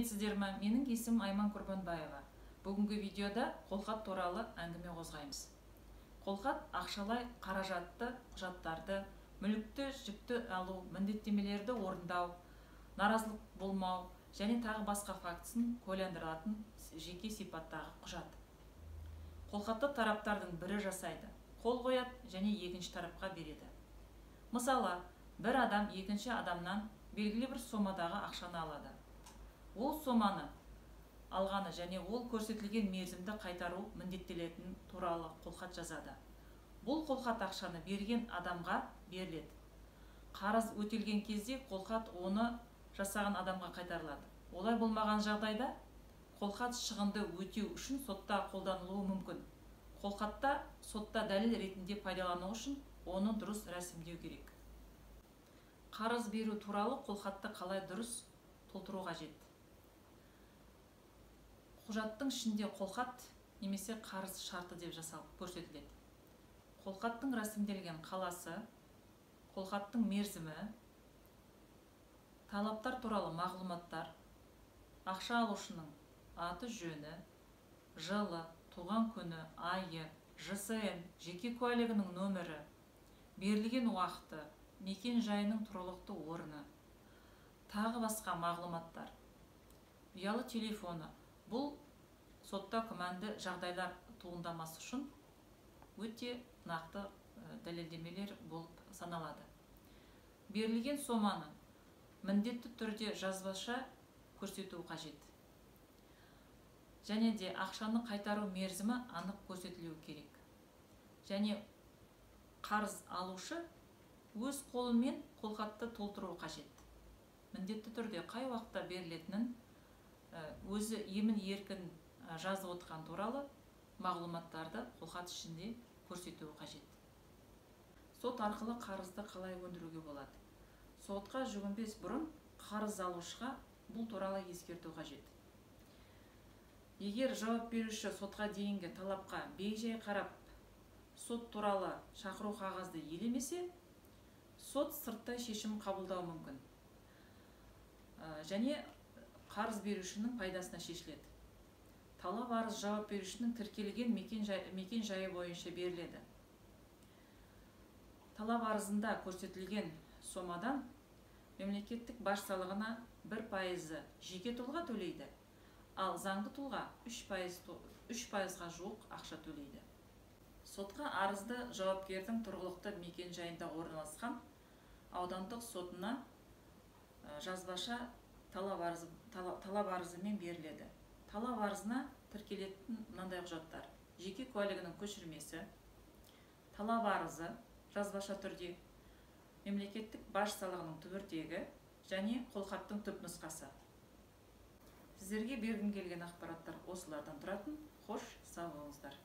Сәлеметсіздер ме? Менің есімім Айман Құрбанбаева. Бүгінгі видеода қолхат туралы әңгіме қозғаймыз. Қолхат ақшалай қаражатты, құжаттарды, мүлікті, жүкті алу, міндеттемелерді орындау, наразылық болмау және тағы басқа фактісін куәландыратын жеке сипаттағы құжат. Қолхатты тараптардың бірі жасайды, қол қояды және екінші тарапқа береді. Мысалы, бір адам екінші адамнан белгілі бір сомадағы ақшаны алады. Ол соманы алғаны және ол көрсетілген мерзімді қайтару міндеттелетіні туралы қолхат жазады. Бұл қолхат ақшаны берген адамға беріледі. Қарыз өтелген кезде қолхат оны жасаған адамға қайтарылады. Олай болмаған жағдайда қолхат шығынды өтеу үшін сотта қолданылуы мүмкін. Қолхатта сотта дәлел ретінде пайдалану үшін оны дұрыс рәсімдеу керек. Қарыз беру туралы қолхатты қалай дұрыс толтыру қажет? Құжаттың ішінде қолхат немесе қарыз шарты деп жасалып көрсетіледі. Қолхаттың рәсімделген қаласы, қолхаттың мерзімі, талаптар туралы мағлұматтар, ақша алушының аты жөні, жылы, туған күні, айы, ЖСН, жеке куәлігінің нөмірі, берілген уақыты, мекен жайының тұрғылықты орны, тағы басқа мағлұматтар, ұялы телефоны. Бұл сотта күмәнді жағдайлар туындамас үшін өте нақты дәлелдемелер болып саналады. Берілген соманы міндетті түрде жазбаша көрсету қажет. Және де ақшаны қайтару мерзімі анық көрсетілуі керек. Және қарыз алушы өз қолымен қолхатты толтыруы қажет. Міндетті түрде қай уақытта берілетінін өзі емін еркін жазып отырған туралы мағлұматтарды қолхат ішінде көрсетуі қажет. Сот арқылы қарызды қалай өндіруге болады? Сотқа жүгінбес бұрын қарыз алушыға бұл туралы ескерту қажет. Егер жауап беруші сотқа дейінгі талапқа бейжай қарап, сот туралы шақыру қағазды елемесе, сот сырттай шешім қабылдауы мүмкін. Және қарыз берушінің пайдасына шешіледі. Талап арыз жауап берушінің тіркелген мекен жайы бойынша беріледі. Талап арызында көрсетілген сомадан мемлекеттік баж салығына 1% жеке тұлға төлейді, ал заңды тұлға 3%-ға жуық ақша төлейді. Сотқа арызды жауапкердің тұрғылықты мекен жайында орналасқан аудандық сотына жазбаша талап арызымен беріледі. Талап арызына тіркелетін мынандай құжаттар: жеке куәлігінің көшірмесі, талап арызы жазбаша түрде, мемлекеттік баж салығының түбіртегі және қолхаттың түпнұсқасы. Сіздерге бергім келген ақпараттар осылардан тұратын. Қош, сау болыңыздар.